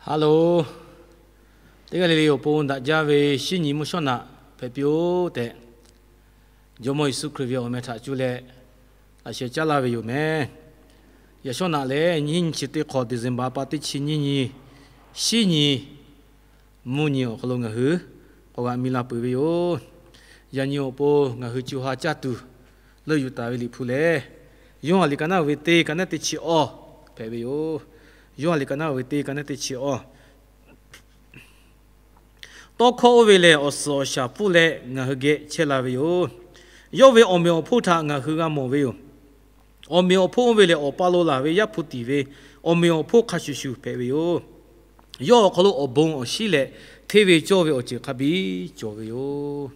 Hello, teˇ g'aˇ le le awˬ pon daꞈ jaˇ ve shinˉ nyi mvuhˇ shawˉ naꞈ hpehꞈ piˇ-oˆ tehꞈ, Jawˇmawˇ Yeˍsuˆ Hkriꞈ ve awˬ meh htaꞈ cuˇ leh laꞈ sheh caˉ laˇ ve yoˬ meh. Yaꞈ shawˉ naꞈ lehˬ, nyiˇ nyi chi teˇ hk'awꞈ December pa teˇ chi nyiˇ nyi, shinˉ nyi mvuhˇ nyi awˬ hk'aw lo ngaˬ hui k'awꞈ g'a mi la peuˬ ve yoˬ. Yaꞈ nyi awˬ pon ngaˬ hui co ha caˇ tuˬ leuˆ yuˬ taˍ ve Liꞈ hpu lehˬ, Yoˇhanˬ liꞈ ka naˉ ve teˇ, ka naˉ teˇ chi awˇ hpehꞈ ve yoˬ. Yoˇhanˬ liꞈ ka naˉ ve teˇ, ka naˉ teˇ chi awˇ. Tawˇ hkawˇ oˇ ve lehˬ, awˬ suhˍ awˬ shaˍ pfuhˇ leh ngaˬ hui geh chehˇ la ve yoˬ. Yawˇ ve awˬ meꞈ awˬ hponˇ htaꞈ ngaˬ hui g'a mawˬ ve yoˬ. Awˬ meꞈ awˬ hponˇ oˇ ve lehˬ, Awˬ pa lo laˬ ve Yaˇ hpu tiˍ ve awˬ meꞈ awˬ hponˇ hk'a shuˍ shuˍ hpehꞈ ve yoˬ. Yawˇ awˬ hk'aw lo awˬ bon awˬ shinˉ leh hteˇ ve cawˇ ve awˬ ceuˬ hk'a biˇ cawˬ ve yoˬ.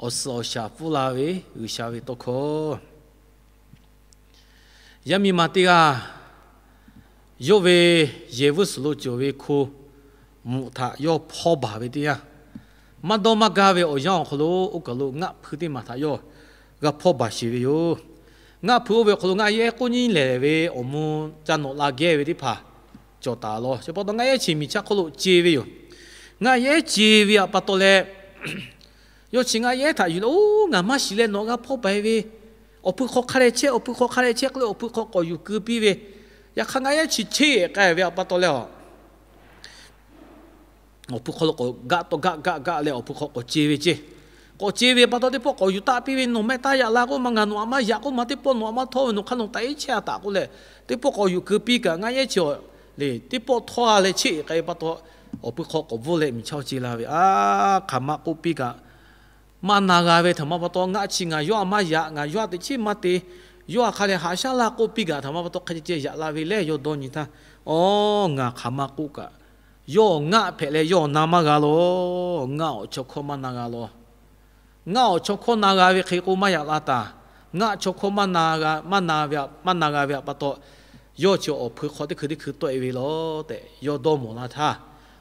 Awˬ suhˍ awˬ shaˍ pfuhˇ la ve G'uiˬsha ve tawˇ hkawˇ. Yaˇ miˇ ma teˇ g'aˇ yawˇ ve yehˬ vuiˇ suhˍ lo cawˬ ve hko mvuhꞈ htaꞈ yawˇ hpawˇ baˬ ve teˇ yanˇ, maˇ dawˇ maˇ gaˇ ve awˬ yanˇ awˬ hk'aw lo oˇ kaˬ lo ngaˆ hpui teˇ maˬ htaꞈ yawˇ g'a hpawˇ baˬ sheˍ ve yoˬ. Ngaˆ hpui oˇ ve awˬ hk'aw lo ngaˆ yehˉ k'oˆ nyi lehˬ ve awˬ mvuh ca nawꞈ la geh ve teˇ hpaˍ cawˬ taˍ law. Chi pa taw ngaˆ yehˉ chi miˬ chaˇ hk'oˆ lo ce ve yoˬ. Ngaˆ yehˉ ce ve htaꞈ pa taw leh, yawˇ chi ngaˆ yehˉ htaꞈ yuˬ leh, oˇ, ngaˬ maˇ shiˍ leh nawˬ g'a hpawˇ baˬ ve, awˬ hpui hk'aw hk'a leh chehˇ, awˬ hpui hk'aw hk'a leh chehˇ k'oˆ leh awˬ hpui hk'aw k'awꞈ yuˬ keu piˇ ve. Yaꞈ hk'aˇ ngaˆ yehˉ chi cheˇ k'ai ve htaꞈ pa taw leh, awˬ hpui hk'aw lo k'awꞈ gaˆ tawˆ gaˆ gaˆ gaˆ leh awˬ hpui hk'aw k'awꞈ ce ve ceˇ. K'awꞈ ce ve pa taw teˇ pawˆ k'awꞈ yuˬ taˆ piˇ ve, nawˬ meh taˇ yaꞈ la k'oˆ ma, ngaˬ nawˬ aꞈ maˇ yaꞈ k'oˆ ma, teˇ pawˆ nawˬ aꞈ maˇ htawˇ ve, nawˬ hk'aˇ nawˬ taꞈ iˉ chehˇ a taꞈ k'oˆ leh, teˇ pawˆ k'awꞈ yuˬ keu piˇ kaꞈ ngaˆ yehˉ chi le, teˇ pawˆ htawˇ a leh cheˇ k'ai pa taw, awˬ hpui hk'aw k'awꞈ bvuhˇ leh miˬ chaˇ ce la ve, aˬ, hk'aˬ ma k'oˆ piˇ kaꞈ maˇ na g'a ve htaꞈ ma pa taw, ngaˆ chi ngaˬ yawˇ aꞈ maˇ yaꞈ, ngaˬ yawˇ aꞈ teꞈ chiˉ maˇ te, yawˇ aꞈ hk'a leh haꞈ shaˉ laˇ k'oˆ piˇ kaꞈ htaꞈ ma pa taw hk'e ceh ceh yaꞈ la ve lehˬ, yawˇ dawˇ nyi htaˇ, aˬ, ngaˬ hk'aˬ ma k'oˆ kaꞈ, yawˇ ngaˆ hpehꞈ leh yawˇ na maˇ g'a law. Ngaˆ awˬ chaw hkawˇ maˇ na g'a law. Ngaˆ awˬ chaw hkawˇ na g'a ve hk'e k'o maˇ yaꞈ la taˍ. Ngaˆ chaw hkawˇ maˇ na g'a ve htaꞈ pa taw, yawˇ chi awˬ hpui hk'aw teˇ hkui teˇ hkui tawˆ e ve law tehꞈ yawˇ dawˇ mawˬ la htaˇ,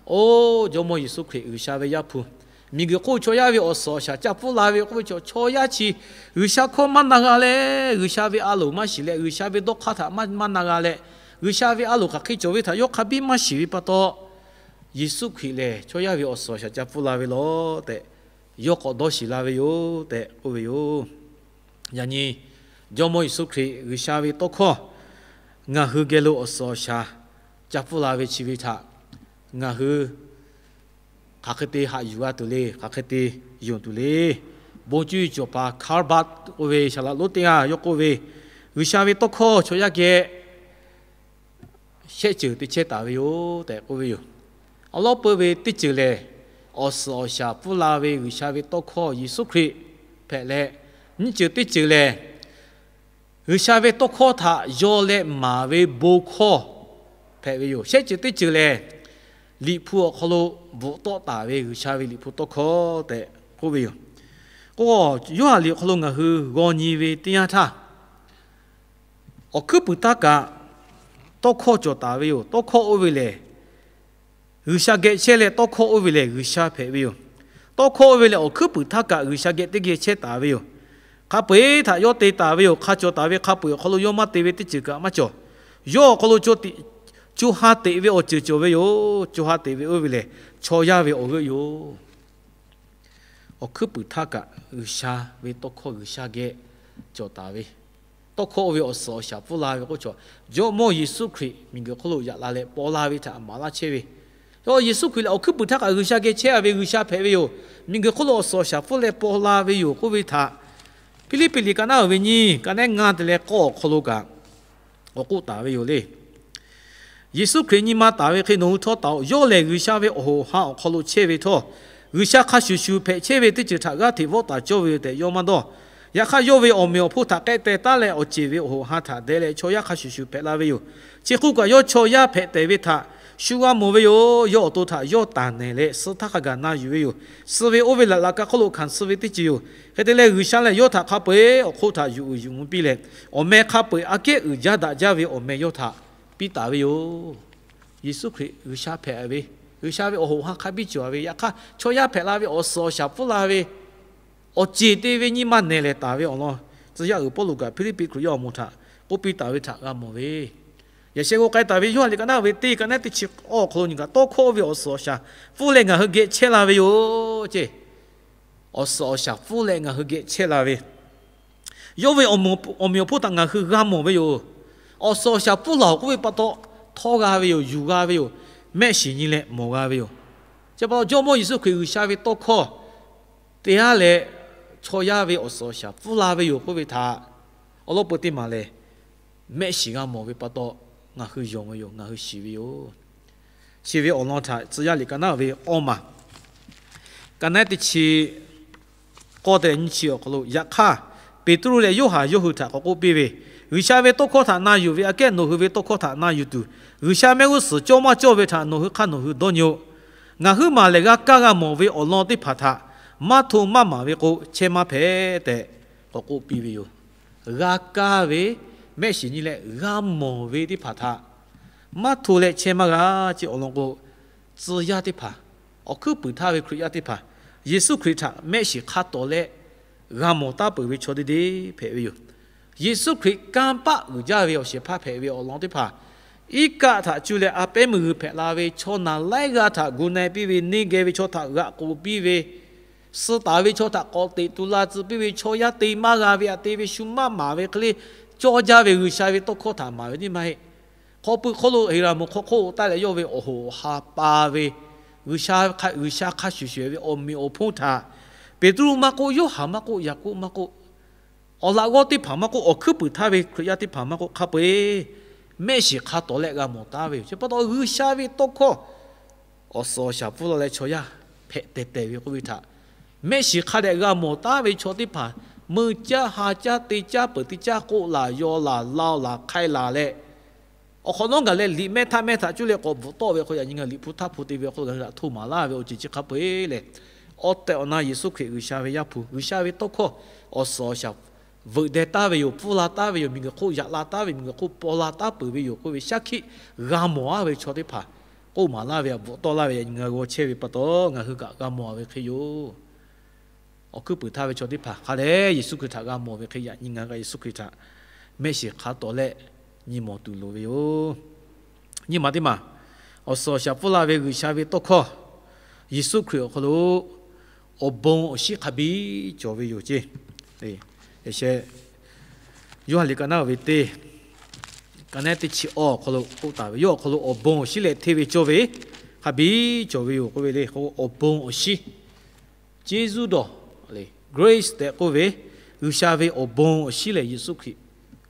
oˇ, Jawˇmawˇ Yeˍsuˆ Hkriꞈ G'uiˬsha ve Yaˇ hpu, miˬguiˬ hk'oˆ chaw yaˇ ve awˬ suhˍ awˬ shaˍ ca pfuhˇ la ve k'oˆ ve chaw, chaw yaˇ chi G'uiˬsha hkawˇ maˇ na g'a leh, G'uiˬsha ve a loˍ maˇ shiˍ leh, G'uiˬsha ve dawˇ hk'aˇ htaꞈ maˇ, maˇ na g'a leh, G'uiˬsha ve a loˍ hk'aˬ hk'e cawˬ ve htaꞈ yawˇ hk'a biˇ maˇ shiˍ ve pa taw, Yeˍsuˆ Hkriꞈ lehˬ chaw yaˇ ve awˬ suhˍ awˬ shaˍ ca pfuhˇ la ve law tehꞈ, yawˇ k'awꞈ dawˇ shiˍ la ve yoˬ tehꞈ k'oˆ ve yoˬ. Yaꞈ nyi Jawˇmawˇ Yeˍsuˆ Hkriꞈ G'uiˬsha ve tawˇ hkawˇ ngaˬ hui geh lo awˬ suhˍ awˬ shaˍ ca pfuhˇ la ve chi ve htaꞈ ngaˬ hui hk'aˬ hk'e te haꞈ yuˬ g'a tuˬ le, hk'aˬ hk'e te yonˍ tuˬ le. Bon cuˇ yiˍ cawˬ paˍ Karl Barth k'oˆ ve saˍ laꞈ lonˉ teˇ g'aˇ yawˇ k'oˆ ve, G'uiˬsha ve tawˇ hkawˇ chaw yaˇ geh shehˆ ceuˬ te chehˇ taˍ ve yoˬ tehꞈ k'oˆ ve yoˬ. Awˬ lawn peuˇ ve teˇ ceuˬ lehˬ, awˬ suhˍ awˬ shaˍ pfuhˇ la ve G'uiˬsha ve tawˇ hkawˇ Yeˍsuˆ Hkriꞈ hpehꞈ leh, nyiˇ ceuˬ teˇ ceuˬ lehˬ, G'uiˬsha ve tawˇ hkawˇ htaꞈ yaw leh maˍ ve bon hkawˇ hpehꞈ ve yoˬ. Shehˆ ceuˬ teˇ ceuˬ lehˬ, Liꞈ hpu awˬ hk'aw lo bvuhꞈ tawˆ taˍ ve G'uiˬsha ve Liꞈ hpu tawˇ hkawˇ tehꞈ k'oˆ ve yoˬ. K'o, Yoˇhanˬ liꞈ awˬ hk'aw lo ngaˬ hui g'aw nyi ve teˇ yanˇ htaˇ, awˬ hkuiˉ puiˍ htaˇ kaꞈ tawˇ hkawˇ cawˬ taˍ ve yoˬ. Tawˇ hkawˇ oˇ ve lehˬ, G'uiˬsha geh chehˇ leh tawˇ hkawˇ oˇ ve lehˬ G'uiˬsha hpehꞈ ve yoˬ. Tawˇ hkawˇ oˇ ve lehˬ, awˬ hkuiˉ puiˍ htaˇ kaꞈ G'uiˬsha geh teˇ geh chehˇ taˍ ve yoˬ. Hk'a peu-eˬ htaꞈ yawˇ te taˍ ve yoˬ. Hk'a cawˬ taˍ ve hk'a peu-eˬ awˬ hk'aw lo yawˇ maˇ te ve teˇ ceuˬ kaꞈ maˇ cawˬ. Yawˇ awˬ hk'aw lo co ha teꞈ ve awˬ ceuˬ cawˬ ve yoˬ. Co ha teꞈ ve oˇ ve lehˬ, chaw yaˇ ve awˬ g'euˆ yoˬ. Awˬ hkuiˉ puiˍ htaˇ kaꞈ G'uiˬsha ve tawˇ hkawˇ G'uiˬsha geh cawˬ taˍ ve, tawˇ hkawˇ oˇ ve awˬ suhˍ awˬ shaˍ pfuhˇ la ve k'oˆ chaw, Jawˇmawˇ Yeˍsuˆ Hkriꞈ miˬguiˬ hk'oˆ lo yaꞈ la leh paw la ve htaꞈ maˍ laˇ chehˇ ve. Yawˇ Yeˍsuˆ Hkriꞈ lehˬ, awˬ hkuiˉ puiˍ htaˇ kaꞈ G'uiˬsha geh chehˇ ve, G'uiˬsha hpehꞈ ve yoˬ. Miˬguiˬ hk'oˆ lo awˬ suhˍ awˬ shaˍ pfuhˇ leh paw la ve yoˬ k'oˆ ve htaꞈ Hpiˇliˇpiˆ liꞈ ka naˉ uiˍ ve nyiˇ, ka naˉ ngaˇ te leh k'awˇ awˬ hk'aw lo kaꞈ k'awꞈ k'oˆ taˍ ve yoˬ le. Yeˍsuˆ Hkriꞈ nyi ma taˍ ve hk'e nawˬ hui htawˇ taˍ-oꞈ. Yawˇ lehˬ G'uiˬsha ve awˬ hoꞈ ha awˬ hk'aw lo chehˇ ve htawˇ, G'uiˬsha hk'a shuˍ shuˍ hpehꞈ chehˇ ve teˇ ceuˬ htaꞈ g'aˇ hteꞈ vawˆ taˍ cawˇ ve yoˬ tehꞈ yawˇ maˇ dawˇ. Yaꞈ hk'aˇ, yawˇ ve awˬ meꞈ awˬ hponˇ htaꞈ k'ehˆ teh taˉ leh, awˬ ceˬ ve awˬ hoꞈ ha htaꞈ deh leh chaw yaˇ hk'a shuˍ shuˍ hpehꞈ la ve yoˬ. Chi hk'oˆ kaꞈ, yawˇ chaw yaˇ hpehꞈ tehˬ ve htaꞈ shu g'a mawˬ ve yoˬ. Yawˇ awˬ to htaꞈ yawˇ taˍ nehˬ leh, suh htaˇ hk'a gaˬ na yuˬ ve yoˬ. Suh ve oˇ ve laꞈ laꞈ ka hk'oˆ lo hkanˍ suh ve teˇ ceuˬ yoˬ. Hk'e te leh, G'uiˬsha lehˬ yawˇ htaꞈ hk'a peu-eˬ awˬ hk'oˆ htaꞈ yuˬ uiˍ yuˬ mvuh piˇ leh, awˬ meh hk'a peu-eˬ aꞈ kehˉ uiˍ jaˇ daꞈ jaˇ ve awˬ meh yawˇ htaꞈ piˇ taˍ ve yoˬ. Yeˍsuˆ Hkriꞈ G'uiˬsha hpehꞈ ve, G'uiˬsha ve awˬ hoꞈ ha hk'a biˇ cawˬ ve, yaꞈ hk'aˇ chaw yaˇ hpehꞈ la ve awˬ suhˍ awˬ shaˍ pfuhˇ la ve, awˬ ceˬ te ve nyi ma nehˬ lehˬ taˍ ve awˬ lawn, tcuh yaˇ uiˍ Pawˇluꞈ kaꞈ Hpiˇliˇpiˆ Hkriꞈ yaˇ awˬ moˍ htaꞈ k'oˆ piˇ taˍ ve htaꞈ g'a mawˬ ve, Yaꞈ sheh k'o k'ai taˍ ve Yoˇhanˬ liꞈ ka naˉ ve teˇ, ka naˉ teˇ chi awˇ awˬ hk'aw lo nyi kaꞈ, tawˇ hkawˇ ve awˬ suhˍ awˬ shaˍ pfuhˇ leh ngaˬ hui geh chehˇ la ve yoˬ ceˇ. Awˬ suhˍ awˬ shaˍ pfuhˇ leh ngaˬ hui geh chehˇ la ve, yawˇ ve awˬ meꞈ awˬ hponˇ htaꞈ ngaˬ hui g'a mawˬ ve yoˬ. Awˬ suhˍ awˬ shaˍ pfuhˇ laˬ-oˬ k'oˆ ve pa taw, htawˇ g'a ve yoˬ, yuˬ g'a ve yoˬ, mehˆ shiˍ nyi leh mawˬ g'a ve yoˬ. Chi pa taw Jawˇmawˇ Yeˍsuˆ Hkriꞈ G'uiˬsha ve tawˇ hkawˇ te-a leh, chaw yaˇ ve awˬ suhˍ awˬ shaˍ pfuhˇ la ve yoˬ k'oˆ ve htaꞈ, awˬ lawn peu teˇ maˬ lehˬ, mehˆ shiˍ g'a mawˬ ve pa taw, ngaˬ hui yonˍ ve yoˬ, ngaˬ hui shiˍ ve yoˬ. Chi ve awˬ lawn htaꞈ Tcuh yaˇ liꞈ ka naˉ ve awˇ maˬ, ka naˉ teˇ chi k'awˇ te nyiˇ chi awˬ hk'aw lo, yaꞈ hk'aˇ Peˍtruˆ leh Yoˇhanˬ yawˇ hui htaꞈ k'awꞈ k'oˆ piˇ ve, G'uiˬsha ve tawˇ hkawˇ htaꞈ na yuˬ ve aꞈ kehˉ nawˬ hui ve tawˇ hkawˇ htaꞈ na yuˬ tuˬ, G'uiˬsha mehˆ g'uˇ suhˍ cawˇ maˇ cawˇ ve htaꞈ nawˬ hui hk'aˇ nawˬ hui dawˇ nyi-oˆ. Ngaˬ huiˉ maˬ lehˬ g'a kaˇ g'a mawˬ ve awˬ lawn teˇ hpaˍ htaꞈ maˇ hto maˇ maˍ ve k'o, chehˇ maˇ hpehꞈ tehꞈ k'awꞈ k'oˆ piˇ ve yoˬ. G'a kaˇ ve, mehˆ shiˍ nyi leh g'a mawˬ ve teˇ hpaˍ htaꞈ maˇ hto leh chehˇ maˇ g'a ceˇ. Awˬ lawn k'o, tcuh yaˇ teˇ hpaˍ, awˬ hkuiˉ puiˍ htaˇ ve Hkriꞈ yaˇ teˇ hpaˍ, Yeˍsuˆ Hkriꞈ htaꞈ mehˆ shiˍ hk'a tawˍ leh g'a mawˬ taˉ peuˬ ve chaw teˇ deˇ hpehꞈ ve yoˬ. Yeˍsuˆ Hkriꞈ kanˇ paˆ uiˍ jaˇ ve awˬ shehˍ hpaˇ hpehꞈ ve awˬ lawn teˇ hpaˍ, iˉ kaˆ htaꞈ cuˇ leh a pehˉ meuˇ g'uiˬ hpehꞈ la ve chaw naˬ laiˉ g'aˇ htaꞈ gu na-e piˇ ve, neˇ geh ve chaw htaꞈ g'aꞈ k'oˍ piˇ ve, suh taˍ ve chaw htaꞈ k'awꞈ teꞈ tuˬ la tcuh piˇ ve, chaw yaˇ te maˇ g'a ve aꞈ te ve shu maˇ maˍ ve hk'e le, cawˇ jaˇ ve G'uiˬsha ve tawˇ hkawˇ htaꞈ maˍ ve teˇ maˇ heˆ. Hk'aw pui hk'oˆ lo Heˍraˍmonˍ hk'aw hk'oˆ taˆ leh yawˇ ve awˬ hoꞈ awˬ ha pa ve, G'uiˬsha hk'a, G'uiˬsha hk'a shuˍ shuˍ ve awˬ meꞈ awˬ hponˇ htaꞈ Peˍtruˆ maˇ k'oˆ, Yoˇhanˬ maˇ k'oˆ, Yaˍkoˆ maˇ k'oˆ, awˬ laꞈ g'awˇ teˇ hpaˍ maˇ k'oˆ, awˬ hkuiˉ puiˍ htaˇ ve Hkriꞈ yaˇ teˇ hpaˍ maˇ k'oˆ, hk'a peu-eˬ mehˆ shiˍ hk'a tawˍ leh g'a mawˬ taˉ ve yoˬ. Chi pa taw G'uiˬsha ve tawˇ hkawˇ awˬ suhˍ awˬ shaˍ pfuhˇ laˬ leh chaw yaˇ hpehꞈ tehˬ tehˬ ve k'oˆ ve htaꞈ mehˆ shiˍ hk'a dehꞈ g'a mawˬ taˉ ve chaw teˇ hpaˍ, meuˇ caˇ ha caˇ te caˇ peuˬ teˇ caˇ k'oˆ laˬ yaw laˬ lao laˬ hk'ai laˬ leh, awˬ hk'awꞈ nawˉ gaˬ leh liꞈ mehˇ htaˇ mehˇ htaꞈ cuˇ leh k'awꞈ bvuhꞈ tawˆ ve hk'o, yaꞈ nyi ngaˬ liꞈ hpu htaˇ hpu te ve awˬ hk'aw lo ngaˬ hui htaꞈ hto maˍ laˇ ve awˬ ceuˬ chi hk'a peu-eˬ lehˬ, awˬ tehˬ awˬ na Yeˍsuˆ Hkriꞈ G'uiˬsha ve Yaˇ hpu, G'uiˬsha ve tawˇ hkawˇ awˬ suhˍ awˬ shaˍ veuꞈ deh taˉ ve yoˬ, pfuhˇ la taˉ ve yoˬ, miˬguiˬ hk'oˆ yaꞈ la taˉ ve, miˬguiˬ hk'oˆ paw la taˉ peuˬ ve yoˬ k'oˆ ve shaˉ hkiˆ g'a mawˬ-a ve chaw teˇ hpaˍ k'oˆ maˍ laˇ ve htaꞈ bvuhꞈ tawˆ laˇ ve yaꞈ nyi ngaˬ hui g'aw chehˇ ve pa taw, ngaˬ hui kaꞈ g'a mawˬ-a ve hk'e yoˬ. Awˬ hkuiˉ puiˍ htaˇ ve chaw teˇ hpaˍ hk'a dehꞈ Yeˍsuˆ Hkriꞈ htaꞈ g'a mawˬ ve hk'e, yaꞈ nyi ngaˬ hui kaꞈ Yeˍsuˆ Hkriꞈ htaꞈ mehˆ shiˍ hk'a tawˍ leh nyi mawˬ tuˬ loˍ ve yoˬ. Nyi ma teˇ maˬ, awˬ suhˍ awˬ shaˍ pfuhˇ la ve G'uiˬsha ve tawˇ hkawˇ Yeˍsuˆ Hkriꞈ awˬ hk'aw lo awˬ bon awˬ shinˉ hk'a biˇ cawˬ ve yoˬ ceˇ. Yaꞈ sheh Yoˇhanˬ liꞈ ka naˉ ve teˇ, ka naˉ teˇ chi awˇ awˬ hk'aw lo k'oˆ taˍ ve, yawˇ awˬ hk'aw lo awˬ bon awˬ shinˉ leh hteˇ ve cawˇ ve hk'a biˇ cawˬ ve yoˬ k'oˆ ve le. K'o awˬ bon awˬ shinˉ, Jeˇsuˆ dawˬ, grace tehꞈ k'oˆ ve, G'uiˬsha ve awˬ bon awˬ shinˉ lehˬ Yeˍsuˆ Hkriꞈ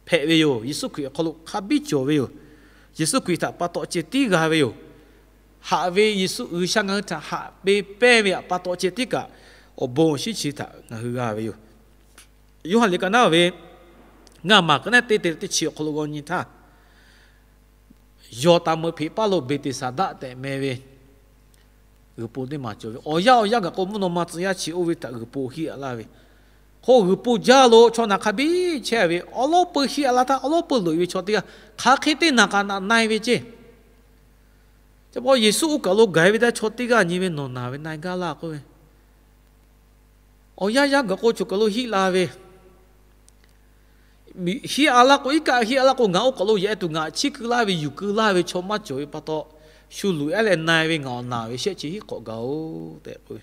hpehꞈ ve yoˬ. Yeˍsuˆ Hkriꞈ awˬ hk'aw lo hk'a biˇ cawˬ ve yoˬ. Yeˍsuˆ Hkriꞈ htaꞈ pa taw ceh tiˉ g'a ve yoˬ. Haꞈ ve Yeˍsuˆ G'uiˬsha ngaˬ hui htaꞈ haꞈ peˇ pehnˇ ve htaꞈ pa taw ceh tiˉ kaꞈ, awˬ bon awˬ shinˉ chi htaꞈ ngaˬ hui g'a ve yoˬ. Yoˇhanˬ liꞈ ka naˉ ve ngaˇ maˬ ka naˉ teˇ te teˇ chi awˬ hk'aw lo g'aw nyi htaˇ, yawˬ taˍ meuꞈ hpeꞈ paˇ lo Beˍteˍsaˍdaˆ tehꞈ meh ve g'uiˬ po teˇ maˬ cawˬ ve. Awˬ yanˇ awˬ yanˇ gaˬ k'o, mvuhˇ naw ma tcuh yaˇ chi oˇ ve htaꞈ g'uiˬ po hiˆ-a laˇ ve. K'o g'uiˬ po jaˇ lo chaw naˬ hk'a biˇ chehˇ ve, awˬ lawˉ peu hiˆ-a laˇ htaˇ, awˬ lawˉ peu loꞈ-e ve chaw teˇ g'aˇ hk'aˬ hk'e teˇ naˬ kaꞈ naꞈ na-e ve ceˇ. Chi pa Yeˍsuˆ oˇ kaˬ lo gaˬ-e ve htaˇ, chaw teˇ g'aˇ nyi ve, Nawˬ naˬ ve na-e gaˇ laˇ k'oˆ ve. Awˬ yanˇ yanˇ gaˬ k'o, choˬ kaˬ lo hiˆ la ve. Hiˆ-a laˇ k'o, iˉ kaˆ hiˆ-a laˇ k'o, ngaˬ oˇ kaˬ lo yaꞈ-e tuˬ ngaˬ chiˇ keu laˇ ve, yuˬ keu laˇ ve chaw maˇ cawˬ ve pa taw, shu loꞈ-e leh na-e ve, ngaˬ awˬ naˬ ve shehˆ chi hiˆ k'awꞈ gaˬ-oˬ tehꞈ k'oˆ ve.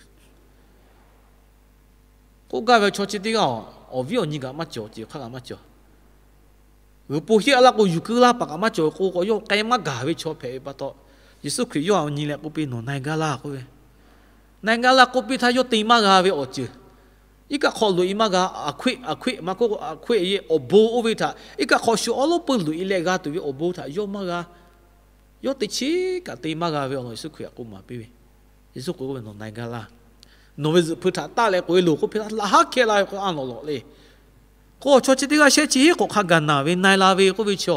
K'oˆ gaˇ ve chaw chi teˇ g'aˇ, awˬ viˉ awˬ nyi kaꞈ maˇ cawˬ, ceˬ hk'aˇ kaꞈ maˇ cawˬ. G'uiˬ po hiˆ-a laˇ k'o, yuˬ keu laˇ paˍ kaꞈ maˇ cawˬ k'o, k'awꞈ yawˇ k'ai maˇ gaˬ ve chaw hpehꞈ ve pa taw, Yeˍsuˆ Hkriꞈ yawˇ htaꞈ nyi leh k'oˆ piˇ, Nawˬ na-e gaˇ laˇ k'oˆ ve. Na-e gaˇ laˇ k'oˆ piˇ htaˇ, yawˇ te maˇ g'a ve awˬ ceuˬ, iˉ kaˆ hk'aw loꞈ-e maˇ g'a. Aˬ hkoˆ aˬ hkoˆ maˇ k'oˆ, aˬ hkoˆ-e awˬ bon oˇ ve htaꞈ iˉ kaˆ hk'aw shu awˬ lawˉ peu loꞈ-e leh g'a tuˬ ve awˬ bon htaꞈ yawˇ maˇ g'a. Yawˇ teˇ chiˉ kaꞈ te maˇ g'a ve awˬ lawn Yeˍsuˆ Hkriꞈ htaꞈ k'oˆ maˍ piˇ ve. Yeˍsuˆ k'oˆ ve, Nawˬ na-e gaˇ laˇ. Nawˬ ve zuhꞈ hpui htaꞈ taˆ leh k'oꞈ-e loˬ k'oˆ piˇ htaˇ, laꞈ haˉ hkehˇ la ve k'o, a lawꞈ lawꞈ le. K'o, chaw chi teˇ g'aˇ shehˆ chi hiˆ k'awꞈ hk'a gaˬ naˬ ve na-e la ve k'oˆ ve chi,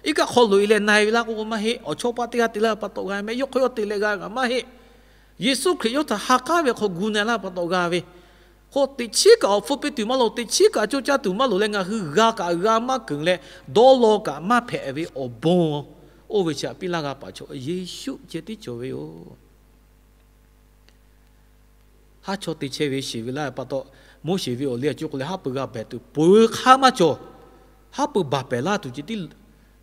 iˉ kaˆ hk'aw loꞈ-e leh na-e ve laˇ k'oˆ k'o maˇ heˆ. Awˬ chawˇ paˆ teˇ g'aˇ te laˇ ve pa taw g'a, mehˆ yawˇ hk'aw yawˇ te leh g'a kaꞈ maˇ heˆ. Yeˍsuˆ Hkriꞈ yawˇ htaꞈ ha k'aˉ ve hk'aw gu na-e laˇ pa taw g'a ve. K'o, teꞈ chiˉ kaꞈ awˬ hpfuhˇ piˇ tuˬ maˇ loˍ, teꞈ chiˉ kaꞈ coˇ caˇ tuˬ maˇ loˍ leh, ngaˬ hui g'a kaꞈ g'a maˇ keunˍ leh, dawˇ law kaꞈ maˇ hpehꞈ ve awˬ bon, oˇ ve chi htaꞈ piˇ laˇ g'a paˍ chaw Yeˍsuˆ ceh tiˉ cawˬ ve yoˬ. Haˉ chaw te chehˇ ve sheˍ ve laˇ ve pa taw, Moˉseˍ ve awˬ liˇ a cuˇ k'o leh haˉ pui g'a behˬ tuˬ peuˬ hk'aˇ maˇ cawˬ. Haˉ pui baˬ pehˍ laˇ tuˬ ceh tiˉ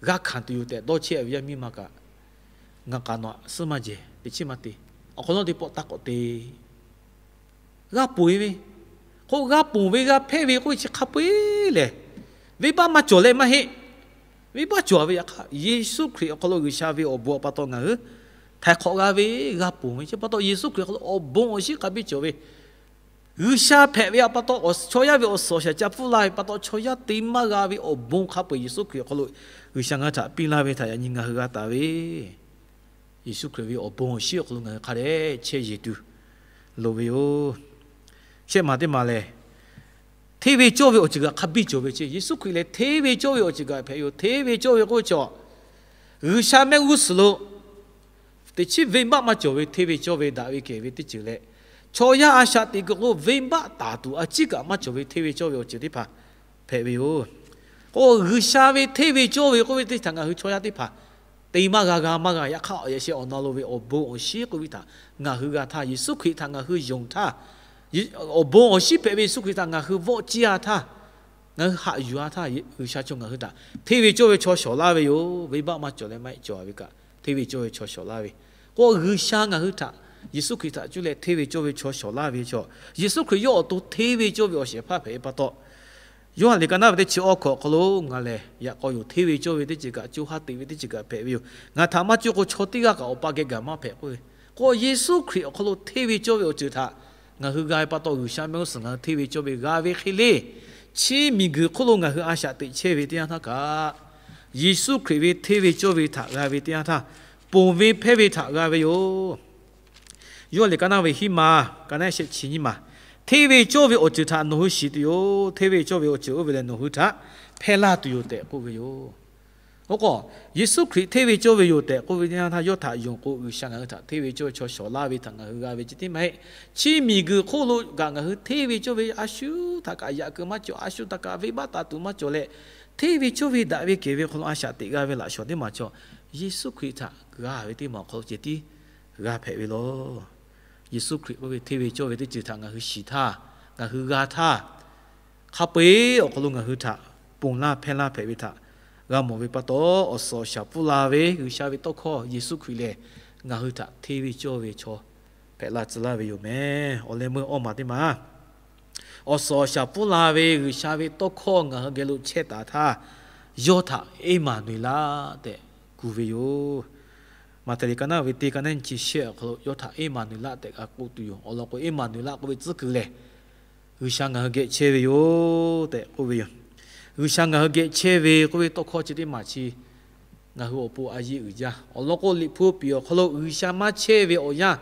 g'a hkanˍ tuˬ yoˬ tehꞈ dawˇ chehˇ ve yaˇ miˇ ma kaꞈ, ngaˬ k'aꞈ nawˬ aꞈ suhˉ maˇ jehˬ, teꞈ chiˉ maˇ te. Awˬ hk'awꞈ nawˉ teˇ pawˆ taˇ k'awꞈ te. G'a ponˬ ve, k'o g'a ponˬ ve g'a hpehˇ ve k'oˆ ve chi hk'a peu-eˬ lehˬ, venˇbaˆ maˇ cawˬ leh maˇ heˆ. Venˇbaˆ cawˬ ve yaꞈ hk'aˇ, Yeˍsuˆ Hkriꞈ awˬ hk'aw lo G'uiˬsha ve awˬ bon awˬ pa taw ngaˬ hui htaiˍ hk'awꞈ g'a ve, g'a ponˬ ve chi pa taw, Yeˍsuˆ Hkriꞈ awˬ hk'aw lo awˬ bon awˬ shinˉ hk'a biˇ cawˬ ve, G'uiˬsha hpehꞈ ve awˬ pa taw, chaw yaˇ ve awˬ suhˍ awˬ shaˍ ca pfuhˇ laˇ ve pa taw, chaw yaˇ te maˇ g'a ve awˬ bon hk'a peu-eˬ Yeˍsuˆ Hkriꞈ awˬ hk'aw lo G'uiˬsha ngaˬ hui htaꞈ piˇ laˇ ve htaꞈ yaꞈ nyi ngaˬ hui g'a taˍ ve, Yeˍsuˆ Hkriꞈ ve awˬ bon awˬ shinˉ awˬ hk'aw lo ngaˬ hui hk'a dehꞈ chehˇ yeˬ tuˬ loˍ ve yoˬ. Shehˆ maˬ teˇ maˬ lehˬ, hteˇ ve cawˇ ve awˬ ceuˬ kaꞈ hk'a biˇ cawˬ ve ceh. Yeˍsuˆ Hkriꞈ lehˬ hteˇ ve cawˇ ve awˬ ceuˬ kaꞈ hpehꞈ ve yoˬ. Hteˇ ve cawˇ ve k'oˆ ve chaw, G'uiˬsha mehˆ g'uˇ suhˍ lo teꞈ chiˉ venˇbaˆ maˇ cawˬ ve hteˇ ve cawˇ ve daꞈ ve kehˬ ve teˇ ceuˬ leh, chaw yaˇ a shaꞈ teꞈ kuiˬ k'o venˇbaˆ taˍ tuˬ a ciˉ kaꞈ maˇ cawˬ ve hteˇ ve cawˇ ve awˬ ceuˬ teˇ hpaˍ hpehꞈ ve yoˬ. K'o G'uiˬsha ve hteˇ ve cawˇ ve k'oˆ ve teˇ htaꞈ ngaˬ hui chaw yaˇ teˇ hpaˍ te maˇ g'a, g'a maˇ g'a. Yaꞈ hk'aˇ awˬ yaꞈ sheh awˬ na lo ve awˬ bon awˬ shinˉ k'oˆ ve htaꞈ ngaˬ hui g'a htaˇ, Yeˍsuˆ Hkriꞈ htaꞈ ngaˬ hui yonˍ htaˇ, awˬ bon awˬ shinˉ hpehꞈ ve Yeˍsuˆ Hkriꞈ htaꞈ ngaˬ hui vawˆ ciˇ a htaˇ, ngaˬ hui haꞈ yuˬ a htaˇ, G'uiˬsha chaw ngaˬ hui htaꞈ hteˇ ve cawˇ ve chaw shawˍ laˇ ve yoˬ. Venˇbaˆ maˇ cawˬ leh maˇ heˆ cawˬ ve kaꞈ, hteˇ ve cawˇ ve chaw shawˍ laˇ ve. K'o G'uiˬsha ngaˬ hui htaꞈ, Yeˍsuˆ Hkriꞈ htaꞈ cuˇ leh hteˇ ve cawˇ ve chaw shawˍ laˇ ve chaw, Yeˍsuˆ Hkriꞈ yawˇ awˬ to hteˇ ve cawˇ ve awˬ shehˍ hpaˇ hpehꞈ ve pa taw, Yoˇhanˬ liꞈ ka naˉ ve teˇ chi awˇ hkawꞈ awˬ hk'aw lo ngaˬ lehˬ yaꞈ k'aw yoˬ. Hteˇ ve cawˇ ve teˇ ceuˬ kaꞈ, co ha teꞈ ve teˇ ceuˬ kaꞈ hpehꞈ ve yoˬ. Ngaˬ htaꞈ maˇ cuˇ k'o chaw teˇ g'aˇ kaꞈ Awˬ pa geh gaˬ maˇ hpehꞈ k'oˆ ve. K'o Yeˍsuˆ Hkriꞈ awˬ hk'aw lo hteˇ ve cawˇ ve awˬ ceuˬ htaꞈ ngaˬ hui g'a ve pa taw, G'uiˬsha mehˆ g'uˇ suhˍ ngaˬ hui hteˇ ve cawˇ ve g'a ve hk'e le, chi miˬguiˬ hk'oˆ lo ngaˬ hui a shaꞈ teꞈ chehˇ ve teˇ yanˇ htaˇ kaꞈ, Yeˍsuˆ Hkriꞈ ve hteˇ ve cawˇ ve htaꞈ g'a ve teˇ yanˇ htaˇ, ponˬ ve hpehˇ ve htaꞈ g'a ve yoˬ. Yoˇhanˬ liꞈ ka naˉ ve hiˉ ma, ka naˉ shehˆ chi nyiˇ ma, hteˇ ve cawˇ ve awˬ ceuˬ htaꞈ nawˬ hui shiˍ tuˬ yoˬ. Hteˇ ve cawˇ ve awˬ ceuˬ oˇ ve lehˬ nawˬ hui htaꞈ hpehˇ laˇ tuˬ yoˬ tehꞈ k'oˆ ve yoˬ. Oˇ k'o, Yeˍsuˆ Hkriꞈ hteˇ ve cawˇ ve yoˬ tehꞈ k'oˆ ve teˇ yanˇ htaˇ, yawˇ htaꞈ yonˍ k'o G'uiˬsha ngaˬ hui htaꞈ hteˇ ve cawˇ ve chaw shawˍ laˇ ve htaꞈ ngaˬ hui g'a ve chi teˇ maˇ heˆ. Chi miˬguiˬ hk'oˆ lo kaꞈ ngaˬ hui hteˇ ve cawˇ ve a shu htaꞈ kaꞈ yaꞈ keu maˇ cawˬ, a shu htaꞈ kaꞈ venˇbaˆ taˍ tuˬ maˇ cawˬ leh, hteˇ ve cawˇ ve daꞈ ve kehˬ ve hk'aw lo a shaꞈ teꞈ g'a ve laꞈ shawˍ teˇ maˬ chaw, Yeˍsuˆ Hkriꞈ htaꞈ g'a ve teˇ maˬ awˬ hk'aw lo ceh tiˉ g'a hpehꞈ ve law. Yeˍsuˆ Hkriꞈ k'oˆ ve hteˇ ve cawˇ ve teˇ ceuˬ htaꞈ ngaˬ hui shiˍ htaˇ, ngaˬ hui g'a htaˇ, hk'a peu-eˬ awˬ hk'aw lo ngaˬ hui htaꞈ ponˬ laˇ hpehˇ laˇ hpehꞈ ve htaꞈ g'a mawˬ ve pa taw, awˬ suhˍ awˬ shaˍ pfuhˇ la ve G'uiˬsha ve tawˇ hkawˇ Yeˍsuˆ Hkriꞈ lehˬ, ngaˬ hui htaꞈ hteˇ ve cawˇ ve chaw hpehꞈ la tcuh laˇ ve yoˬ meh. Awˬ leh meuˇ awˇ maˬ teˇ maˬ, awˬ suhˍ awˬ shaˍ pfuhˇ la ve G'uiˬsha ve tawˇ hkawˇ ngaˬ hui geh lo chehˇ taˍ htaˇ, yawˇ htaꞈ Eˇmaˍnuˍeˍlaˆ tehꞈ kuˬ ve yoˬ. Maꞈhtehˍ liꞈ ka naˉ ve teˇ ka naˉ nyi chi shehˆ awˬ hk'aw lo yawˇ htaꞈ Eˇmaˍnuˍeˍlaˆ tehꞈ g'a k'oˆ tuˬ yoˬ. Awˬ lawn k'o, Eˇmaˍnuˍeˍlaˆ k'oˆ ve tcuhˉ kuiˬ lehˬ, G'uiˬsha ngaˬ hui geh chehˇ ve yoˬ tehꞈ k'oˆ ve yoˬ. G'uiˬsha ngaˬ hui geh chehˇ ve k'oˆ ve tawˇ hkawˇ chi teˇ maˬ chi ngaˬ hui awˬ pon a yiˇ uiˍ jaˇ. Awˬ lawn k'o, Liꞈ hpu piˍ awˬ hk'aw lo G'uiˬsha maˇ chehˇ ve awˬ yanˇ,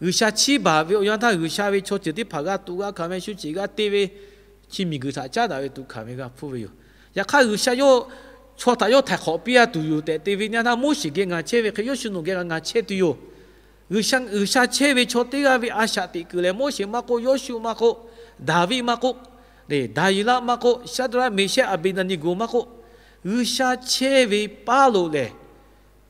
G'uiˬsha chiˇ baˬ ve awˬ yanˇ htaˇ, G'uiˬsha ve chaw ceuˬ teˇ hpaˍ g'a tuꞈ g'a hkanˍ ve, shu ceˬ g'a te ve, chi miˬguiˬ htaꞈ caˉ daꞈ ve tuꞈ hkanˍ ve g'a hpuˇ ve yoˬ. Yaꞈ hk'aˇ, G'uiˬsha yawˇ chaw htaꞈ yawˇ htaiˍ hk'awꞈ piˇ a tuˬ yoˬ tehꞈ te ve nyaˇ htaˇ, Moˉseˍ geh ngaˬ chehˇ ve hk'e, Yoˇshuˆ nawˬ geh kaꞈ ngaˬ chehˇ tuˬ yoˬ. G'uiˬsha, G'uiˬsha chehˇ ve chaw teˇ g'aˇ ve a shaꞈ teꞈ kuiˬ lehˬ, Moˉseˍ maˇ k'oˆ, Yoˇshuˆ maˇ k'oˆ, Daˍviˆ maˇ k'oˆ, Daˍyeˍlaˆ maˇ k'oˆ, Shaˍdraˆ, Meˍshehˆ, Aˍbeˍdaˍneˍgoˍ maˇ k'oˆ, G'uiˬsha chehˇ ve paˉ lo lehˬ,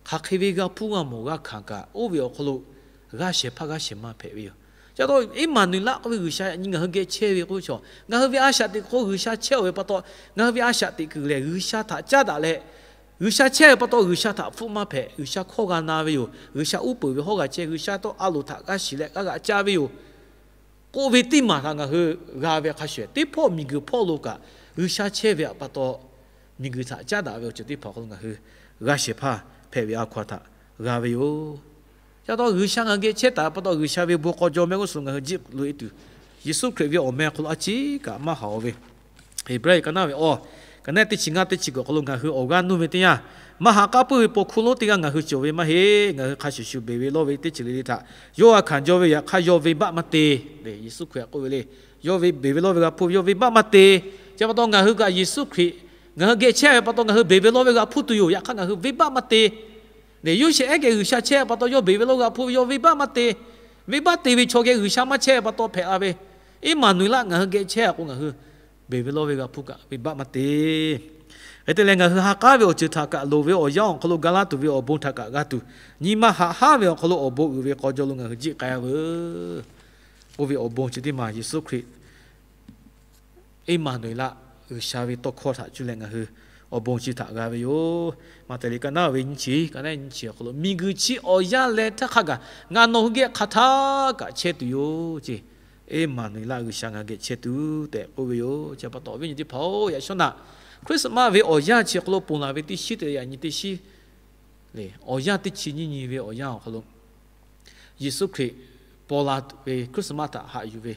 hk'aˬ hk'e ve g'a hpuˇ g'a mawˬ g'a hkanˍ kaꞈ, oˇ ve awˬ hk'aw lo g'a shehˍ hpaˇ g'aˇ shehˍ ma hpehꞈ ve yoˬ. Chi pa taw, Eˇmaˍnuˍeˍlaˆ k'oˆ ve G'uiˬsha yaꞈ nyi ngaˬ hui geh chehˇ ve k'oˆ ve chaw, ngaˬ hui ve a shaꞈ teꞈ kuiˬ hk'aw G'uiˬsha chehˇ ve pa taw, ngaˬ hui ve a shaꞈ teꞈ kuiˬ lehˬ, G'uiˬsha htaꞈ caˉ daꞈ leh, G'uiˬsha chehˇ ve pa taw, G'uiˬsha htaꞈ hpfuhˆ maˇ hpehꞈ. G'uiˬsha hkawˇ g'a na ve yoˬ. G'uiˬsha uˉ peunˍ ve hawˉ g'a chehˇ, G'uiˬsha tawˇ a loˍ htaꞈ g'a shiˍ leh g'a g'aꞈ ca ve yoˬ k'oˆ ve teˇ maˬ htaꞈ ngaˬ hui g'a ve hk'a shuˍ, teˇ hpawˇ miˬguiˬ hpawˇ lo kaꞈ G'uiˬsha chehˇ ve pa taw, miˬguiˬ htaꞈ caˉ daꞈ ve awˬ ceuˬ teˇ hpaˍ awˬ hk'aw lo ngaˬ hui g'a shehˍ hpaˇ hpehꞈ ve a hkaw-a htaꞈ g'a ve yoˬ. Chi pa taw, G'uiˬsha ngaˬ hui geh chehˇ taˍ pa taw, G'uiˬsha ve bon k'aw jaw mehˆ g'uˇ suhˍ ngaˬ hui jiˆ loꞈ e tuˬ, Yeˍsuˆ Hkriꞈ ve awˬ meh hk'aw lo a ciˉ kaꞈ maˇ haꞈ-aw ve, Heˍbrehˇ ka naˉ ve awˬ, ka naˉ teˇ chi ngaˇ teˇ chi kuiˬ awˬ hk'aw lo ngaˬ hui awˬ g'aˇ nuˇ ve teˇ yanˇ, maˇ haꞈ k'aˉ puiˉ ve paw hkuˇ lonˉ teˇ g'aˇ ngaˬ hui cawˬ ve maˇ heˆ. Ngaˬ hui hk'a shuˍ shuˍ beˬ ve lawˇ ve teˇ ceuˬ le le htaꞈ yawˇ g'a hkanˍ jaw ve, yaꞈ hk'aˇ yawˇ venˇbaˆ maˇ te. Yeˍsuˆ Hkriꞈ k'oˆ ve le, yawˇ ve beˬ ve lawˇ ve g'a hpuˇ ve, yawˇ venˇbaˆ maˇ te. Chi pa taw, ngaˬ hui kaꞈ Yeˍsuˆ Hkriꞈ ngaˬ hui geh chehˇ ve pa taw, ngaˬ hui beˬ ve lawˇ ve g'a hpuˇ tuˬ yoˬ. Yaꞈ hk'aˇ ngaˬ hui venˇbaˆ maˇ te. Yoˇsehꞈ ehˉ geh G'uiˬsha chehˇ ve pa taw, yawˇ beˬ ve lawˇ g'a hpuˇ ve, yawˇ venˇbaˆ maˇ te. Venˇbaˆ te ve chaw geh G'uiˬsha maˇ chehˇ ve pa taw hpehꞈ la ve, Eˇmaˍnuˍeˍlaˆ ngaˬ hui geh chehˇ k'o, ngaˬ hui beˬ ve lawˇ ve g'a hpuˇ kaꞈ venˇbaˆ maˇ te. Hk'e te leh, ngaˬ hui ha k'aˉ ve awˬ ceuˬ htaꞈ kaꞈ loˍ ve awˬ yanˇ awˬ hk'aw lo ga laˇ tuˬ ve awˬ bon htaꞈ kaꞈ g'a tuˬ, nyi ma haꞈ haˉ ve awˬ hk'aw lo awˬ bon uiˍ ve k'aw jaw lo ngaˬ hui jiˆ k'ai-a veuˬ. Oˇ ve awˬ bon chi teˇ maˬ Yeˍsuˆ Hkriꞈ Eˇmaˍnuˍeˍlaˆ, G'uiˬsha ve tawˇ hkawˇ htaꞈ cuˇ leh ngaˬ hui awˬ bon chi htaꞈ g'a ve yoˬ. Maꞈhtehˍ liꞈ ka naˉ ve nyiˇ chi, ka naˉ nyiˇ chi awˬ hk'aw lo, Miˬguiˬ chi awˬ yanˇ leh htaˇ hk'a gaˬ ngaˬ nawˬ hui geh hk'aˬ htaˇ kaꞈ chehˇ tuˬ yoˬ ceˇ. Eˇmaˍnuˍeˍlaˆ, G'uiˬsha ngaˬ hui geh chehˇ tuˬ tehꞈ k'oˆ ve yoˬ. Chi pa taw, awˬ viˉ awˬ nyi teˇ hpaˍ-oˬ, yaꞈ shawˉ naꞈ Christmas ve awˬ yanˇ chi awˬ hk'aw lo ponˬ laˬ ve teˇ shiˉ te yaꞈ nyi teˇ shiˉ le, awˬ yanˇ teˇ chi nyiˇ nyi ve awˬ yanˇ awˬ hk'aw lo, Yeˍsuˆ Hkriꞈ paw la ve Christmas htaꞈ haꞈ yuˬ ve,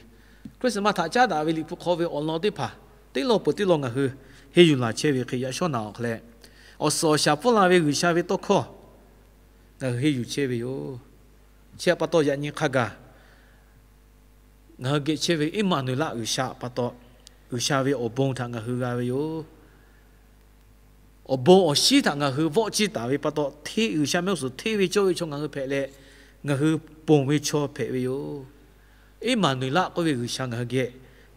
Christmas htaꞈ caˉ daꞈ ve Liꞈ hpu hk'aw ve awˬ lawn teˇ hpaˍ teˇ lawn peuˬ teˇ lawn ngaˬ hui henˇ yuˬ laˬ chehˇ ve hk'e, yaꞈ shawˉ naꞈ awˬ hk'aw leh awˬ suhˍ awˬ shaˍ pfuhˇ la ve G'uiˬsha ve tawˇ hkawˇ ngaˬ hui henˇ yuˬ chehˇ ve yoˬ. Chi pa taw, yaꞈ nyi hk'a gaˬ ngaˬ hui geh chehˇ ve Eˇmaˍnuˍeˍlaˆ G'uiˬsha pa taw, G'uiˬsha ve awˬ bon htaꞈ ngaˬ hui g'a ve yoˬ. Awˬ bon awˬ shinˉ htaꞈ ngaˬ hui vawˆ ciˇ taˍ ve pa taw, hteˇ G'uiˬsha mehˆ g'uˇ suhˍ hteˇ ve cawˇ ve chaw ngaˬ hui hpehꞈ leh, ngaˬ hui ponˬ ve chaw hpehꞈ ve yoˬ. Eˇmaˍnuˍeˍlaˆ k'oˆ ve G'uiˬsha ngaˬ hui geh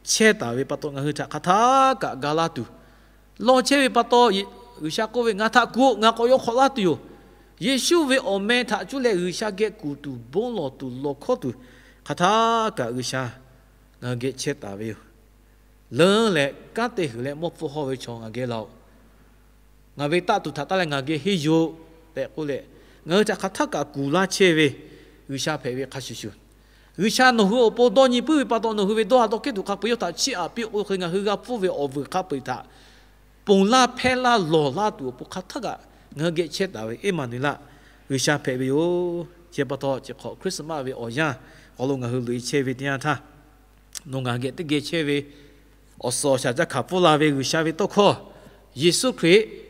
chehˇ taˍ ve pa taw, ngaˬ hui htaꞈ hk'aˬ htaˇ kaꞈ ga laˇ tuˬ, lawˬ chehˇ ve pa taw, G'uiˬsha k'oˆ ve, Ngaˬ htaꞈ kuˬ-oꞈ, ngaˬ k'awꞈ yaw hk'awꞈ laˇ tuˬ yoˬ. Yeˍsuˆ ve awˬ meh htaꞈ cuˇ leh G'uiˬsha geh kuˬ tuˬ, bon lawˬ tuˬ, lawˬ hkawˇ tuˬ, hk'aˬ htaˇ kaꞈ G'uiˬsha ngaˬ hui geh chehˇ taˍ ve yoˬ. Leuˉ leh kanˉ te huiˬ leh mawˇ hpfuhˇ hawˇ ve chaw ngaˬ geh laˬ-oꞈ. Ngaˬ ve taˆ tuˬ htaꞈ taˇ leh ngaˬ geh henˇ yuˬ-oꞈ tehꞈ k'oˆ leh, ngaˬ hui htaꞈ hk'aˬ htaˇ kaꞈ kuˬ laˇ chehˇ ve G'uiˬsha hpehꞈ ve hk'a shuˍ shuˍ, G'uiˬsha nawˬ hui awˬ pon dawˇ nyi puiˉ ve pa taw, nawˬ hui ve dawˇ ha dawˇ hkehˉ tuˬ hk'a peu-eˬ yawˇ htaꞈ chiˇ aꞈ piˇ-oˆ k'oˆ ve hk'e, ngaˬ hui g'a hpfuhˇ ve awˬ vuiˬ hk'a peu-eˬ htaꞈ ponˬ laˇ hpehˇ laˇ lawˬ laˇ tuˬ awˬ pon hk'aˬ htaˇ kaꞈ ngaˬ hui geh chehˇ taˍ ve Eˇmaˍnuˍeˍlaˆ G'uiˬsha hpehꞈ ve yoˬ. Chi pa taw, chi hk'awꞈ Christmas ve awˬ yanˇ awˬ hk'aw lo ngaˬ hui loꞈ-e chehˇ ve teˇ yanˇ htaˇ, nawˬ ngaˬ geh teˇ geh chehˇ ve awˬ suhˍ awˬ shaˍ caˇ hkanˍ pfuhˇ la ve G'uiˬsha ve tawˇ hkawˇ, Yeˍsuˆ Hkriꞈ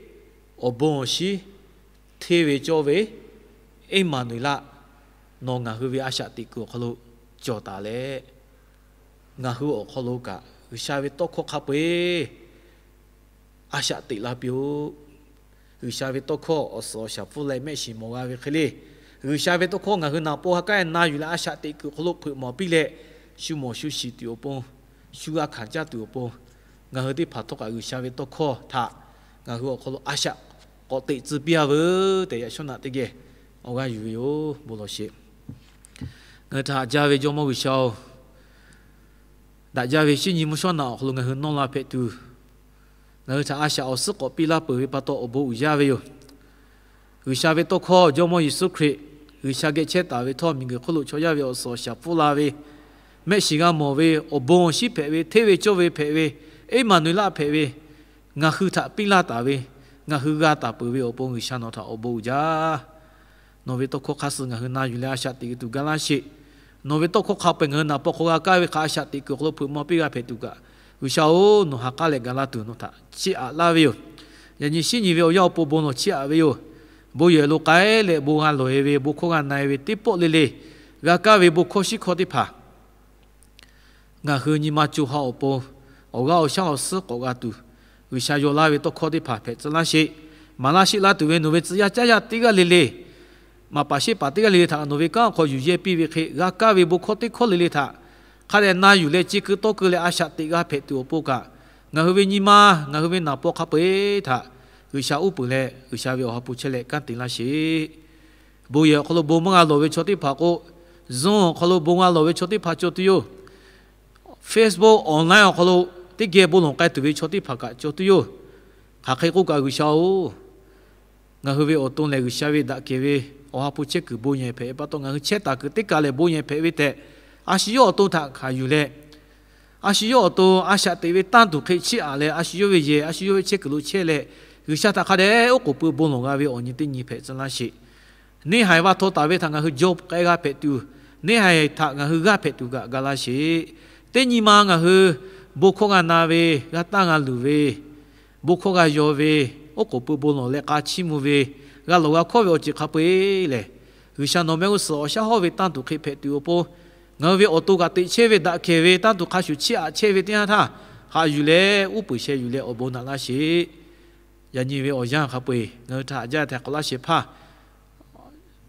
awˬ bon awˬ shinˉ hteˇ ve cawˇ ve Eˇmaˍnuˍeˍlaˆ, nawˬ ngaˬ hui ve a shaꞈ teꞈ kuiˬ awˬ hk'aw lo cawˬ taˍ leh, ngaˬ hui awˬ hk'aw lo kaꞈ G'uiˬsha ve tawˇ hkawˇ hk'a peu-eˬ a shaꞈ teꞈ laˇ piˇ-oˆ. G'uiˬsha ve tawˇ hkawˇ awˬ suhˍ awˬ shaˍ pfuhˇ leh mehˆ shiˍ mawˬ g'a ve hk'e le, G'uiˬsha ve tawˇ hkawˇ ngaˬ hui naˍ paw ha k'aˉ na yuˬ leh a shaꞈ teꞈ kuiˬ awˬ hk'aw lo hpeuꞈ mawˬ piˇ leh, shu mawˬ shu shiˍ tuˬ awˬ pon, shu g'a hkanˍ caˇ tuˬ awˬ pon, ngaˬ hui teˇ hpaˍ htawˇ kaꞈ G'uiˬsha ve tawˇ hkawˇ htaꞈ ngaˬ hui awˬ hk'aw lo a shaꞈ k'awꞈ teꞈ tcuh piˇ-a veuˬ tehꞈ, yaꞈ shawˉ naꞈ teˇ geh awˬ g'aˇ yuˬ ve yoˬ. Bon lawˬ sheˍ. Ngaˬ hui htaꞈ haꞈ jaˇ ve Jawˇmawˇ G'uiˬsha-oˬ, daꞈ jaˇ ve shinˉ nyi mvuhˇ shawˉ naꞈ awˬ hk'aw lo ngaˬ hui nawˇ la hpehꞈ tuˬ, ngaˬ hui htaꞈ a shaꞈ awˬ suhˉ k'awꞈ piˇ laˇ peuˬ ve pa taw awˬ bon uiˍ jaˇ ve yoˬ. G'uiˬsha ve tawˇ hkawˇ Jawˇmawˇ Yeˍsuˆ Hkriꞈ, G'uiˬsha geh chehˇ taˍ ve htawˇ, miˬguiˬ hk'oˆ lo chaw yaˇ ve awˬ suhˍ awˬ shaˍ pfuhˇ la ve, mehˆ shiˍ g'a mawˬ ve, awˬ bon awˬ shinˉ hpehꞈ ve, hteˇ ve cawˇ ve hpehꞈ ve, Eˇmaˍnuˍeˍlaˆ hpehꞈ ve, ngaˬ hui htaꞈ piˇ laˇ taˍ ve, ngaˬ hui g'a taˍ peuˬ ve awˬ pon G'uiˬsha nawˬ htaꞈ awˬ bon uiˍ jaˇ. Nawˬ ve tawˇ hkawˇ hk'aˇ suh ngaˬ hui na yuˬ leh a shaꞈ teꞈ kuiˬ tuˬ ga laˇ sheˍ. Nawˬ ve tawˇ hkawˇ hk'a peu-eˬ ngaˬ hui naˍ paw hk'aw g'a kaˇ ve hk'a a shaꞈ teꞈ kuiˬ awˬ hk'aw lo hpeuꞈ maw piˇ g'a hpehꞈ tuˬ kaꞈ, G'uiˬsha-oˬ, nawˬ ha k'aˉ leh ga laˇ tuˬ nawˬ htaꞈ chiˇ aꞈ laˇ ve yoˬ. Yaꞈ nyi shinˉ nyi ve awˬ yanˇ awˬ pon bon lawˬ chiˇ aꞈ ve yoˬ. Bon yehˬ lo k'ai leh bon g'a lawˬ-e ve, bon hkawˇ g'a na-e ve teˇ pawˆ le le, g'a kaˇ ve bon hkawˇ shinˉ hkawˇ teˇ hpaˍ ngaˬ hui nyi ma co ha awˬ pon awˬ g'aˇ awˬ shaˉ awˬ suhˉ k'awꞈ g'a tuˬ, G'uiˬsha yaw laˇ ve tawˇ hkawˇ teˇ hpaˍ hpehꞈ tcuh laˇ sheˍ. Maˍ laˇ sheˆ laˇ tuˬ ve nawˬ ve tcuh yaˇ caˇ yaˇ teˇ g'aˇ le le, maˍ paˍ sheˆ paˍ teˇ g'aˇ le le htaꞈ nawˬ ve kanˉ awˬ hk'aw yuˬ yehˇ piˇ ve hk'e, g'a kaˇ ve bon hkawˇ teˇ hkawˇ le le htaꞈ hk'a dehꞈ na yuˬ leh, ci keu tawˇ keu leh a shaꞈ teꞈ g'a hpehꞈ tuˬ awˬ pon kaꞈ, ngaˬ hui ve nyi ma, ngaˬ hui ve naˍ paw hk'a peu-eˬ htaꞈ G'uiˬsha uˉ peunˍ leh, G'uiˬsha ve awˬ ha hpu chehˇ leh kanˉ te laˇ sheˍ. Bon yehˬ awˬ hk'aw lo bon maˇ g'a lawˬ ve chaw teˇ hpaˍ k'o, Zoom awˬ hk'aw lo bon g'a lawˬ ve chaw teˇ hpaˍ cawˬ tuˬ yoˬ. Facebook online awˬ hk'aw lo teˇ geh bon lawˬ k'ai tuˬ ve chaw teˇ hpaˍ kaꞈ cawˬ tuˬ yoˬ. Hk'aˬ hk'e k'oˆ kaꞈ G'uiˬsha-oˬ, ngaˬ hui ve awˬ to lehˬ G'uiˬsha ve daꞈ kehˬ ve awˬ ha hpu chehˇ kuiˬ bon yehˬ hpehꞈ ve pa taw, ngaˬ hui chehˇ taˍ kuiˬ teˇ kaˬ lehˬ bon yehˬ hpehꞈ ve tehꞈ, a shu yawˇ awˬ to htaꞈ hkanˍ yuˬ leh, a shu yawˇ awˬ to a shaꞈ teꞈ ve tanˇ tuˬ hk'e chiˇ aꞈ leh, a shu yawˇ ve yehˬ, a shu yawˇ ve chehˇ kuiˬ lo chehˇ leh, G'uiˬsha htaꞈ hk'a dehꞈ oˉ k'oˍ pui bon lawˬ g'a ve awˬ nyi teˇ nyi hpehꞈ tcuh laˇ sheˍ. Neˇ haiˬ va htaw taˍ ve htaꞈ ngaˬ hui jaw k'ai g'a hpehꞈ tuˬ, neˇ haiˬ htaꞈ ngaˬ hui g'aˇ hpehꞈ tuˬ kaꞈ ga laˇ sheˍ. Teˇ nyi ma ngaˬ hui bon hkawˇ g'a na ve, g'a tanˇ g'a luˬ ve, bon hkawˇ g'a yaw ve, oˉ k'oˍ pui bon lawˬ leh k'a chiˇ mvuh ve, g'a lawˬ g'a hkawˇ ve awˬ ceuˬ hk'a peu-eˬ lehˬ, G'uiˬsha nawˬ mehˆ g'uˇ suhˍ awˬ shaˉ hawˇ ve tanˇ tuˬ hk'e hpehꞈ tuˬ awˬ pon, ngaˬ hui ve awˬ to kaꞈ teꞈ chehˇ ve daꞈ kehˬ ve tanˇ tuˬ hk'a shuˍ chiˇ aꞈ chehˇ ve teˇ yanˇ htaˇ, haꞈ yuˬ leh uˉ peunˍ sheh yuˬ leh awˬ bon naꞈ laˇ sheˍ. Yaꞈ nyi ve awˬ yanˇ hk'a peu-eˬ ngaˬ hui htaꞈ haꞈ jaˇ tehꞈ k'awꞈ laˇ shehˍ hpaˇ,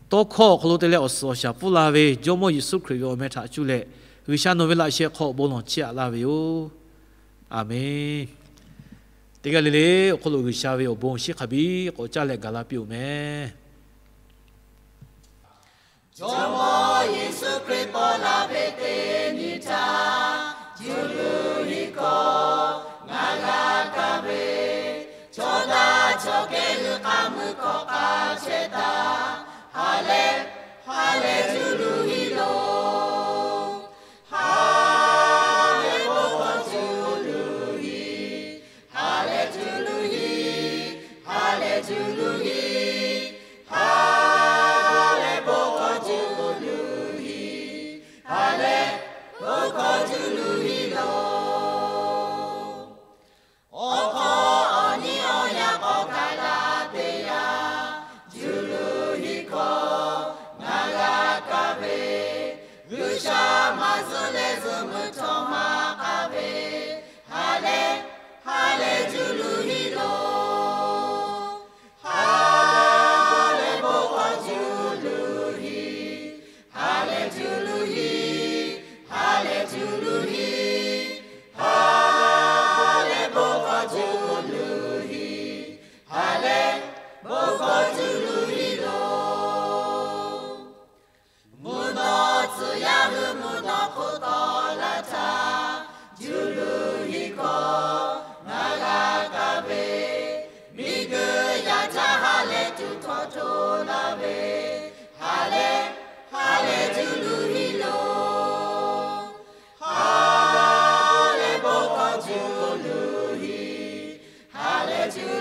tawˇ hkawˇ awˬ hk'aw lo te leh awˬ suhˍ awˬ shaˍ pfuhˇ la ve Jawˇmawˇ Yeˍsuˆ Hkriꞈ ve awˬ meh htaꞈ cuˇ leh, G'uiˬsha nawˬ ve laꞈ sheh hk'aw bon lawˬ chiˇ aꞈ laˇ ve yoˬ. Aˬmenˍ. Teˇ g'aˇ le le awˬ hk'aw lo G'uiˬsha ve awˬ bon awˬ shinˉ hk'a biˇ k'awꞈ caˇ leh gaˬ la piˇ-oˬ meh. Jawˇmawˇ Yeˍsuˆ Hkriꞈ paw la ve teˇ nyi htaˇ, cuˇ luˬ hiˆ hkawˇ ngaˬ g'a kaˇ ve, chaw taˇ chaw kehˉ hui k'a muiˬ hkawꞈ k'a chehˇ taˍ. Ha lehˬ, ha lehˬ tuˬ luˬ hiˉ loˬ. Ha lehˬ bon hkawˇ tuˬ luˬ hiˉ, ha lehˬ tuˬ luˬ hiˉ, ha lehˬ tuˬ luˬ hiˉ, ha lehˬ bon hkawˇ tuˬ luˬ hiˉ, ha lehˬ bon hkawˇ tuˬ luˬ hiˉ loˬ. Awˬ hk'aw awˬ nyi awˬ yanˇ k'awꞈ gaˬ la teˇ yanˇ, tuˬ luˬ hiˉ hkawˇ ngaˬ g'a kaˇ ve, G'uiˬsha maˇ zuhˆ leh zuhˆ meuˇ htawˇ maˇ k'a ve, ha lehˬ, ha lehˬ tuˬ luˬ hiˉ loˬ. Ha lehˬ bon hkawˇ tuˬ luˬ hiˉ, ha lehˬ tuˬ luˬ hiˉ, ha lehˬ tuˬ luˬ hiˉ, ha lehˬ bon hkawˇ tuˬ luˬ hiˉ, ha lehˬ bon hkawˇ tuˬ luˬ hiˉ loˬ. Mvuhˇ naw tcuh yaˇ hui mvuhˇ naw hk'oˆ tawˆ la htaˇ, tuˬ luˬ hiˉ hkawˇ ngaˬ g'a kaˇ ve, miˬguiˬ yaˇ htaˇ ha lehˬ tuˬ hkawˇ hto laˇ ve, ha lehˬ, ha lehˬ tuˬ luˬ hiˉ loˬ. Ha lehˬ bon hkawˇ tuˬ luˬ hiˉ, ha lehˬ tuˬ